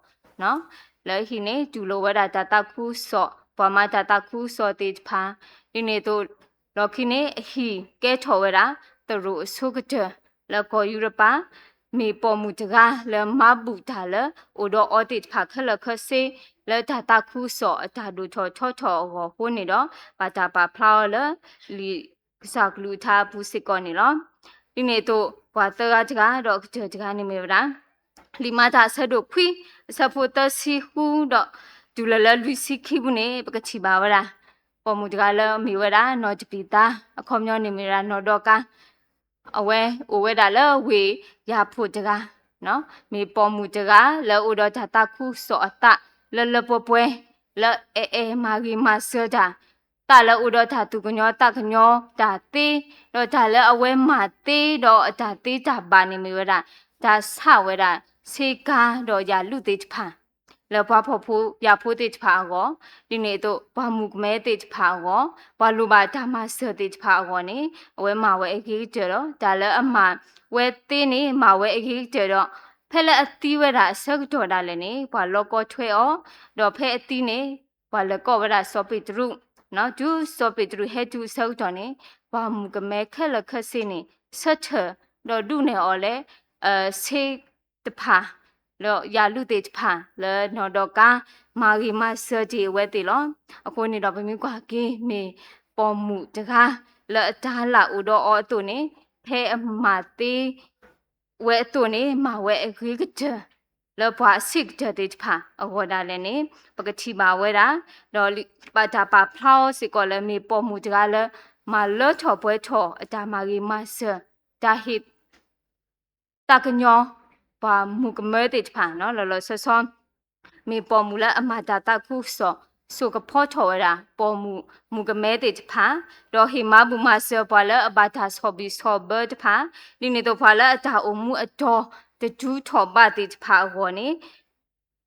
လၢအဟံၣ်န့ၣ် တူၢ်လိာ်ဝဲဒၣ်တၢ်သးခုကစီၣ်, ပှၤမၤတၢ်သးခုကစီၣ်သ့ၣ်တဖၣ်, ဒ်န့ၣ်အသိး လီၢ်ခံန့ၣ် အဟံၣ်ကဲထီၣ်ဝဲဒၣ် သရိာ်အဆိကတၢၢ် လၢကီၢ်ယူရပၤ, မ့ၢ်ပိာ်မုၣ်တဂၤလၢမၤဘူၣ်တၢ်လၢ အိၣ်ဒီးအီၤသ့ၣ်တဖၣ်ခဲလၢာ်ခဲဆ့ လၢတၢ်သးခုကစီၣ်အတၢ်ဒိၣ်ထီၣ်ထီထီၣ်အဂီၢ်အဃိန့ၣ်ဒီး ဘၣ်တၢ်ပာ်ဖျါအီၤလၢ လံာ်ကစၢ်ကလုၢ်ကထါအပူၤစ့ၢ်ကီးန့ၣ်လီၤ. ဒ်န့ၣ်အသိး ပှၤသၢဂၤတဂၤ ဒီးအကတၢၢ်တဂၤန့ၣ်မ့ၢ်ဝဲဒၣ် လံာ်မၤတၢ်အဆၢဒိၣ်ခွံ အဆၢဖိသၢဆံဃုဒီး တုၤလၢလၢလွံၢ်ဆံခံပူၤန့ၣ် ပကထံၣ်ဘၣ်ဝဲဒၣ် ပိာ်မုၣ်တဂၤလၢအမ့ၢ်ဝဲဒၣ် နီၢ်တပံၤသါ, အခီပညီန့ၣ်မ့ၢ်ဝဲဒၣ် နီၢ်ဒီကါ, အဝဲအိၣ်ဝဲဒၣ်လၢဝ့ၢ်ယၤဖိတဂၤ, မ့ၢ်ပိာ်မုၣ်တဂၤလၢအအိၣ်ဒီးတၢ်သးခုကစီၣ်အသးလၢလၢပှဲၤပှဲၤ, လၢအအဲၣ်မၤဂ့ၤမၤစၢၤတၢ်, သးလၢအအိၣ်ဒီးတၢ်သူၣ်ကညီၤသးကညီၤတၢ်သ့, ဒီးတၢ်လၢအဝဲမၤသ့ဒီးအတၢ်သ့တၢ်ဘၣ်န့ၣ်မ့ၢ်ဝဲဒၣ် တၢ်ဆးဝဲဒၣ် ဆ့ကၤဒီးယၣ်လုးသ့ၣ်တဖၣ် လၢပှၤဖှီၣ်ဖိယာ်ဖိသ့ၣ်တဖၣ်အဂီၢ်, ဒ်န့ၣ်အသိး ပှၤမုၣ်ကမဲသ့ၣ်တဖၣ်အဂီၢ်, ပှၤလိၣ်ဘၣ်တၢ်မၤစၢၤသ့ၣ်တဖၣ်အဂီၢ်န့ၣ် အဝဲမၤဝဲအဂ့ၤကတၢၢ်ဒီး တၢ်လၢအမၤဝဲသ့န့ၣ် မၤဝဲအဂ့ၤကတၢၢ်ဒီး ဖဲလၢအသံဝဲဒၣ်အဆၢကတီၢ်ဒၣ်လဲာ်န့ၣ် ပှၤလီကီထွဲအီၤ, ဒီးဖဲအသံန့ၣ် ပှၤလဲၤကိးဝဲဒၣ်စီၤပ့းတရူး, တုၤစီၤပ့းတရူးဟဲတုၤအဆၢကတီၢ်န့ၣ် ပှၤမုၣ်ကမဲခဲလၢာ်ခဲဆ့န့ၣ် ဆၢထၢၣ်ဒီးဒုးနဲၣ်အီၤလၢ ဆ့တဖၣ် ဒီးယၣ်လုးသ့ၣ်တဖၣ် လၢနီၢ်ဒီကါ မၤဂ့ၤမၤစၢၤတ့ၢ်အဝဲသ့ၣ်လီၤ. အဃိန့ၣ်ဒီး ပမ့ၢ်ကွၢ်က့ၤမ့ၢ်ပိာ်မုၣ်တဂၤ လၢအတၢ်လၢ်အိၣ်ဒီးအီၤအသိးန့ၣ် ဖဲအမၤသ့ဝဲအသိးန့ၣ် မၤဝဲအဂ့ၤကတၢၢ် လၢပှၤအဆံးကတၢၢ်သ့ၣ်တဖၣ်အဂီၢ်ဒၣ်လဲာ်န့ၣ် ပကထံၣ်ဘၣ်ဝဲဒၣ်, ဒီးဘၣ်တၢ်ပာ်ဖျါအီၤစ့ၢ်ကီးလၢမ့ၢ်ပိာ်မုၣ်တဂၤလၢ မၤလၢထီၣ်ပှဲၤထီၣ်အတၢ်မၤဂ့ၤမၤစၢၤ, တၢ်ဟ့ၣ် သးကညီၤ ပှၤမုၣ်ကမဲသ့ၣ်တဖၣ် လီၤလီၤဆီဆီ မ့ၢ်ပိာ်မုၣ်လၢအမၤတၢ်သးခုကစီၣ် စိာ်ကဖီထီၣ်ဝဲဒၣ် ပိာ်မုၣ်မုၣ်ကမဲသ့ၣ်တဖၣ်, ဒီးဟ့ၣ်မၤဘူၣ်မၤစၢၤပှၤလၢအဘၣ်တၢ်ဆီၣ်ဘံၣ်ဆီၣ်ဘၢတဖၣ်, ဒ်န့ၣ်အသိးပှၤလၢအတၢ်အိၣ်မူအတီၤတဒူထီၣ်ဘးသ့ၣ်တဖၣ်အဂီၢ်န့ၣ်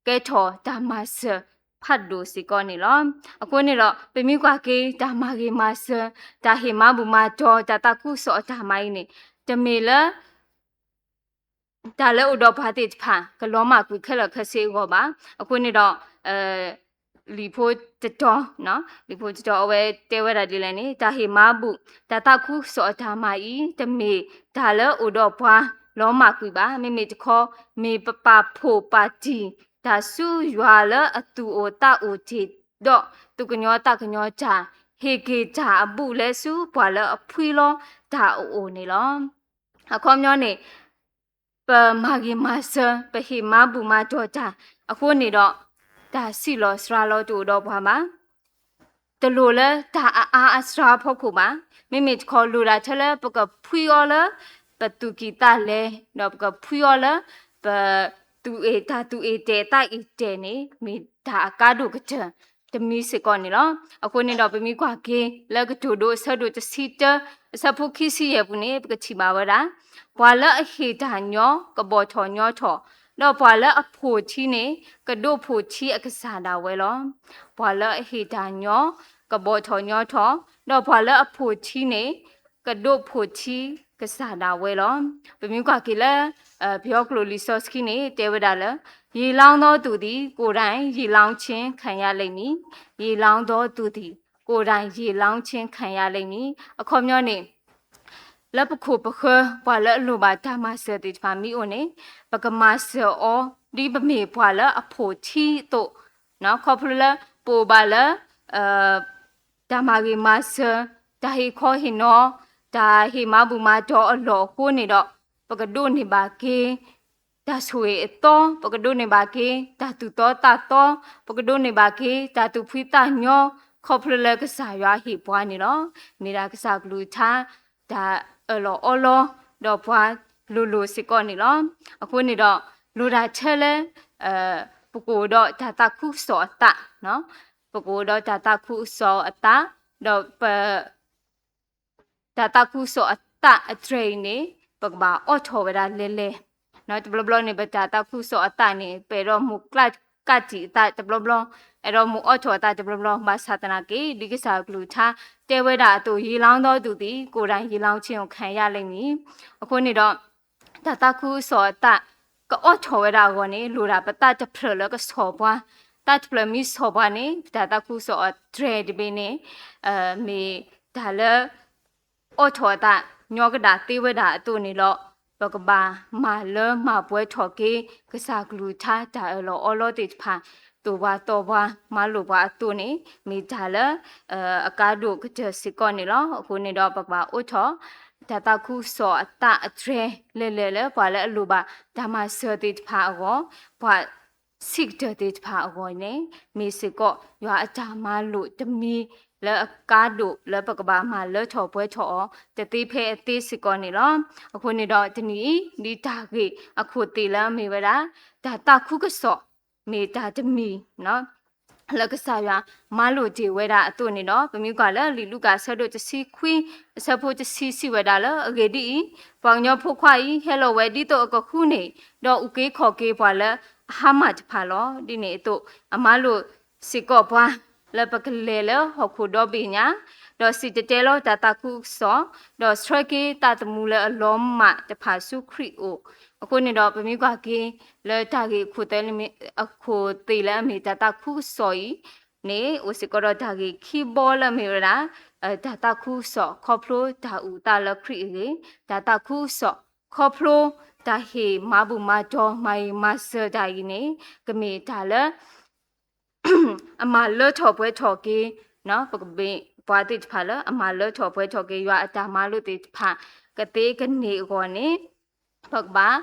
ကဲထီၣ်တၢ်မၤစၢၤဖးဒိၣ်စ့ၢ်ကီးန့ၣ်လီၤ. အဃိန့ၣ်ဒီး ပမ့ၢ်ကွၢ်က့ၤတၢ်မၤဂ့ၤမၤစၢၤ, တၢ်ဟ့ၣ်မၤဘူၣ်မၤတီၤ တၢ်သးခုကစီၣ်အတၢ်မၤအံၤန့ၣ် တမ့ၢ်လၢ တၢ်လၢအိၣ်ဒီးပှၤသ့ၣ်တဖၣ် ကလီၤမၢ်ကွံာ်ခဲလၢာ်ခဲဆ့အဂီၢ်ဘၣ်. အဃိန့ၣ်ဒီး လံာ်ဖိတတီၤ, လံာ်ဖိတတီၤအဝဲတဲဝဲဒၣ်ဒ်လဲၣ်န့ၣ် တၢ်ဟ့ၣ်မၤဘူၣ် တၢ်သးခုကစီၣ်အတၢ်မၤအံၤ တမ့ၢ်တၢ်လၢအိၣ်ဒီးပှၤလီၤမၢ်ကွံာ်ဘၣ်. မ့မ့ၢ်တခီ မ့ၢ်ပပာ်ဖှိၣ်ပာ်တံၢ် တၢ်ဆူယွၤလၢအသူၣ်အိၣ်သးအိၣ်တ့ၢ်ဒီး သူၣ်ကညီၤသးကညီၤတၢ် ဟ့ၣ်က့ၤတၢ်အဘူးအလဲဆူပှၤလၢအဖှံလီၤတၢ်အအိၣ်န့ၣ်လီၤ. အခီပညီန့ၣ် ပမၤဂ့ၤမၤစၢၤ ပဟ့ၣ်မၤဘူၣ်မၤတီၤတၢ် အဃိန့ၣ်ဒီး တၢ်စံၣ်လီၤစှၤလီၤတအိၣ်ဒီးပှၤဘၣ်. တလိၣ်လၢတၢ်အအါအစှၤအဖီခိၣ်ဘၣ်. မ့မ့ၢ်တခီ လိၣ်ဒၣ်ထဲလၢပကဖှံအီၤလၢ ပသူၣ်ကံၢ်သးလဲ, ဒီးပကဖှံအီၤလၢ ပသူၣ်အ့ၣ် တၢ်သူၣ်အ့ၣ်တဲာ်သးအ့ၣ်တဲာ်န့ၣ် မ့ၢ်တၢ်အကါဒိၣ်ကတၢၢ်တမံၤစ့ၢ်ကီးန့ၣ်လီၤ. အဃိန့ၣ်ဒီး ပမ့ၢ်ကွၢ်က့ၤ လၢကတိၤဒိအဆၢဒိၣ်တဆံတၢ အဆၢဖိခံဆံယဲၢ်ပူၤန့ၣ် ပကထံၣ်ဘၣ်ဝဲဒၣ်, ပှၤလၢအဟ့ၣ်တၢ်ညီ ကဘီၣ်ထီၣ်ညီထီၣ်, ဒီးပှၤလၢအဖိၣ်ထံန့ၣ် ကဒိးဖိၣ်ထံအကစၢ်ဒၣ်ဝဲလီၤ. ပှၤလၢအဟ့ၣ်တၢ်ညီ ကဘီၣ်ထီၣ်ညီထီၣ်, ဒီးပှၤလၢအဖိၣ်ထံန့ၣ် ကဒိးဖိၣ်ထံကစၢ်ဒၣ်ဝဲလီၤ. ပမ့ၢ်ကွၢ်က့ၤလၢ ပယီၤကျိာ်လံာ်စီဆှံန့ၣ် တဲဝဲဒၣ်လၢ ရေလောင်းသောသူသည် ကိုယ်တိုင်ရေလောင်းခြင်းခံရလိမ့်မည်, ရေလောင်းသောသူသည် ကိုယ်တိုင်ရေလောင်းခြင်းခံရလိမ့်မည်. အခီပညီန့ၣ် လၢပခိၣ်ပဃၢၤ ပှၤလၢအလိၣ်ဘၣ်တၢ်မၤစၢၤသ့ၣ်တဖၣ်မ့ၢ်အိၣ်န့ၣ် ပကမၤစၢၤအီၤ ဒ်ပမ့ၢ်ပှၤလၢအဖိၣ်ထံအသိး, ခီဖျိလၢပအိၣ်ဘၣ်လၢ တၢ်မၤဂ့ၤမၤစၢၤ, တၢ်ဟ့ၣ်ခီဟ့ၣ်နီၤ, တၢ်ဟ့ၣ်မၤဘူၣ်မၤတီၤအလီၢ်အဃိန့ၣ်ဒီး ပကဒိးန့ၢ်ဘၣ်က့ၤ တၢ်ဆိၣ်ဂ့ၤအသီ, ပကဒိးန့ၢ်ဘၣ်က့ၤ တၢ်သူၣ်သီသးသီ, ပကဒိးန့ၢ်ဘၣ်က့ၤ တၢ်သူၣ်ဖှံသးညီ, ခီဖျိလၢကစၢ်ယွၤဟ့ၣ်ပှၤန့ၣ်လီၤ. မ့ၢ်ဒၣ်ကစၢ်ကလုၢ်ကထါ တၢ်အၢၣ်လီၤအီလီၤဒီးပှၤလိၤလိၤစ့ၢ်ကီးန့ၣ်လီၤ. အဃိန့ၣ်ဒီး လိၣ်ဒၣ်ထဲလၢ ပကအိၣ်ဒီးတၢ်သးခုကစီၣ်အသး, ပကအိၣ်ဒီးတၢ်သးခုကစီၣ်အသး, ဒီးပ တၢ်သးခုကစီၣ်အသးအတြဲၤအံၤန့ၣ် ပကဘၣ်အိးထီၣ်ဝဲဒၣ်လဲၤလဲၤ, တဘျီဘျီန့ၣ် ပတၢ်သးခုကစီၣ်အသးန့ၣ် ပအဲၣ်ဒိးမ့ၢ်ကျးကးတံာ်အသးတဘျီဘျီ, အဲၣ်ဒိးမ့ၢ်အိးထီၣ်အသးတဘျီဘျီ, ဘၣ်ဆၣ်သနာ်က့ ဒ်ကစၢ်ကလုၢ်ကထါတဲဝဲဒၣ်အသိး ရေလောင်းသောသူသည် ကိုယ်တိုင်ရေလောင်းခြင်းကိုခံရလိမ့်မည်. အဃိန့ၣ်ဒီး တၢ်သးခုကစီၣ်အသး ကအိးထီၣ်ဝဲဒၣ်အဂီၢ်န့ၣ် လိၣ်ဒၣ်ပသးတဖျၢၣ်လၢကဆီၣ်ပှၤ, သးတဖျၢၣ်မ့ၢ်ဆီၣ်ပှၤန့ၣ် ပတၢ်သးခုကစီၣ်အတြဲၤတဘ့ၣ်န့ၣ် မ့ၢ်တၢ်လၢ အိးထီၣ်အသး ညီကဒၣ်သ့ဝဲဒၣ်အသိးန့ၣ်လီၤ. ပကဘၣ်မၤလၢမၤပှဲၤထီၣ်က့ၤ ကစၢ်ကလုၢ်ကထါတၢ်အၢၣ်လီၤအီလီၤသ့ၣ်တဖၣ် သိၣ်ပှၤသီပှၤ မၤလိာ်ပှၤအသိးန့ၣ် မ့ၢ်တၢ်လၢ အကါဒိၣ်ကတၢၢ်စ့ၢ်ကီးန့ၣ်လီၤ. အဃိန့ၣ်ဒီး ပကဘၣ်အိးထီၣ် တၢ်သးခုကစီၣ်အသးအတြဲၤ လဲၤလဲၤလၢပှၤလၢအလိၣ်ဘၣ်တၢ်မၤစၢၤသ့ၣ်တဖၣ်အဂီၢ်, ပှၤ ဆံးကတၢၢ်သ့ၣ်တဖၣ်အဂီၢ်န့ၣ် မ့ၢ်စ့ၢ်ကီးယွၤအတၢ်မၤလိာ်တမံၤလၢအကါဒိၣ်လၢပကဘၣ်မၤလၢထီၣ်ပှဲၤထီၣ်အီၤ တသ့ဖဲအသ့စ့ၢ်ကီးန့ၣ်လီၤ. အဃိန့ၣ်ဒီးတနံၤအံၤ ဒ်တၢ်ဂ့ၢ်အခိၣ်သ့ၣ်လၢအမ့ၢ်ဝဲဒၣ် တၢ်သးခုကစီၣ် မ့ၢ်တၢ်တမံၤ လၢကစၢ်ယွၤမၤလိာ်တ့ၢ်ဝဲဒၣ်အသိးန့ၣ်ဒီး ပမ့ၢ်ကွၢ်လၢလံာ်လူၤကၣ်အဆၢဒိၣ်တဆံခွံ အဆၢဖိတဆံစံးဝဲဒၣ်လၢ အဂ့ၢ်ဒ်အံၤ, ပှၤကညီဖိခွါအံၤ ဟဲလီၤဝဲဒ်သိးအကဃုန့ၢ်, ဒီးအုၣ်က့ၤခီၣ်က့ၤပှၤလၢအဟါမၢ်တဖၣ်လီၤ. ဒ်န့ၣ်အသိး အမၤလိာ်စ့ၢ်ကီးပှၤ လၢပကလဲၤလၢဟီၣ်ခိၣ်ဒီဘ့ၣ်ညါ, ဒီးစံၣ်တဲၤတဲလီၤတၢ်သးခုကစီၣ်, ဒီးဆှၢက့ၤသးသမူလၢအလီၤမၢ်တဖၣ်ဆူခရံာ်အအိၣ်. အဃိန့ၣ်ဒီး ပမ့ၢ်ကွၢ်က့ၤလၢတၢ်ဂ့ၢ်အခိၣ်သ့ၣ်လၢအမ့ၢ်တၢ်သးခုကစီၣ်အံၤန့ၣ် အိၣ်စ့ၢ်ကီးဒီးတၢ်ဂ့ၢ်ခံဘီလၢအမ့ၢ်ဝဲဒၣ် တၢ်သးခုကစီၣ်ခီဖျိတၢ်အုၣ်အသးလၢခရံာ်အဂ့ၢ်, တၢ်သးခုကစီၣ်ခီဖျိတၢ်ဟ့ၣ်မၤဘူၣ်မၤတီၤ မၤဂ့ၤမၤစၢၤတၢ်အံၤန့ၣ် ကမ့ၢ်တၢ်လၢ အမၤလၢထီၣ်ပှဲၤထီၣ်က့ၤ ပကမ့ၢ်ပှၤသ့ၣ်တဖၣ်လၢအမၤလၢထီၣ်ပှဲၤထီၣ်က့ၤ ယွၤအတၢ်မၤလိာ်သ့ၣ်တဖၣ် ကသ့ကန့ၢ်အဂီၢ်န့ၣ် ပကဘၣ်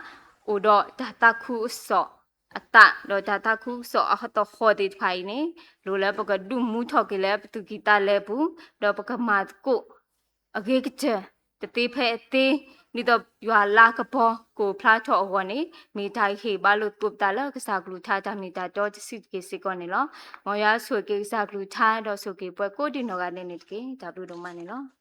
အိၣ်ဒီးတၢ်သးခုကစီၣ်အသး ဒီးတၢ်သးခုကစီၣ်အသဟီၣ်သ့ၣ်တဖၣ်အံၤန့ၣ် လိၣ်လၢပကဒုးမူထီၣ်က့ၤလၢပသူၣ်ကံၢ်သးလဲပူၤ ဒီးပကမၤသကိး အဂ့ၤကတၢၢ် တသ့ဖဲအသ့ ဒ်သိးယွၤလၤကပီၤကအိၣ်ဖျါထီၣ်အဂီၢ်န့ၣ် မ့ၢ်တၢ်ဟ့ၣ်ဘၣ်လိာ်သကိးပသးလၢကစၢ်ကလုၢ်ကထါတၢ်မ့ၢ်တၢ်တီတဆံးတက့ၢ်စ့ၢ်ကီးန့ၣ်လီၤ. မ်ယွၤဆိၣ်ဂ့ၤက့ၤကစၢ်ကလုၢ်ကထါ ဒီးဆိၣ်ဂ့ၤက့ၤပှၤကိးဒံနီၢ်ဂၤဒဲးန့ၣ်တက့ၢ်. တၢ်ဘျုးဒိၣ်မးန့ၣ်လီၤ.